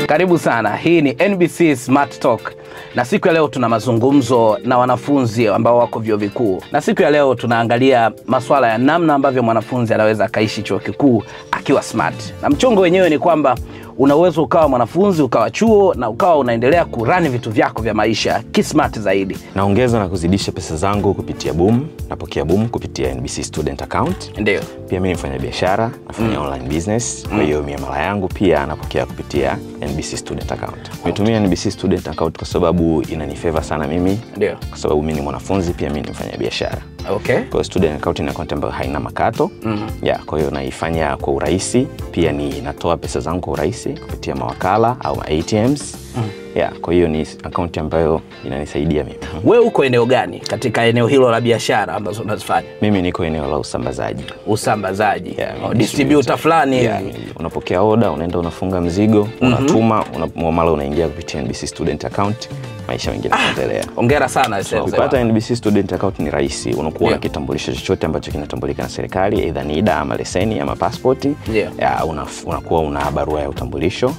Karibu sana. Hii ni NBC Smart Talk. Na siku ya leo tuna mazungumzo na wanafunzi ambao wako vyuo vikuu. Na siku ya leo tunaangalia masuala ya namna ambavyo mwanafunzi anaweza akaishi chuo kikuu akiwa smart. Na mchongo wenyewe ni kwamba unaweza ukawa mwanafunzi, ukawa chuo na ukawa unaendelea kurani vitu vyako vya maisha kismart zaidi. Naongeza na kuzidisha pesa zangu kupitia Boom, napokea Boom kupitia NBC Student Account. Ndio. Pia mimi nifanya biashara, nafanya online business. Kwa hiyo miamala yangu pia napokea kupitia NBC Student Account. Nimetumia NBC Student Account kwa sababu inanifavor sana mimi. Ndio. Kwa sababu mimi ni mwanafunzi, pia mimi ni mfanya biashara. Okay. Kwa student account ni account ambayo haina makato. Yeah, kwa hiyo naifanya kwa urahisi, pia ni natoa pesa zangu kwa urahisi kupitia mawakala au ATMs. Yeah, kwa hiyo ni account ambayo inanisaidia mimi. Wewe uko eneo gani katika eneo hilo la biashara ambazo unazifanya? Mimi niko eneo la usambazaji. Usambazaji. Yeah, distributor fulani. Yeah, unapokea order, unaenda unafunga mzigo, unatuma, muamala unaingia kupitia NBC Student Account. Maisha mengine yanaendelea. Hongera sana sasa. Kupata NBC Student Account ni rahisi. Unakuwa na kitambulisho chochote ambacho kinatambulika na serikali, aidha NIDA ama leseni ama passport. Yeah, unakuwa una barua ya utambulisho.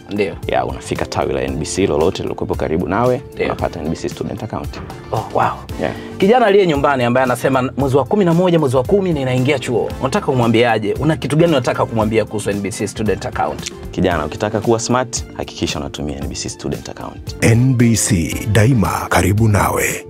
Yeah, unafika tawi la NBC lolote lilokuwepo karibu nawe, unapata NBC Student Account. Oh, wow. Yeah. Kijana aliye nyumbani ambaye anasema mwezi wa 11, mwezi wa 10 ninaingia chuo. Unataka kumwambiaje? Una kitu gani unataka kumwambia kuhusu NBC Student Account? Kijana, ukitaka kuwa smart, hakikisha unatumia NBC Student Account. NBC, daima karibu nawe.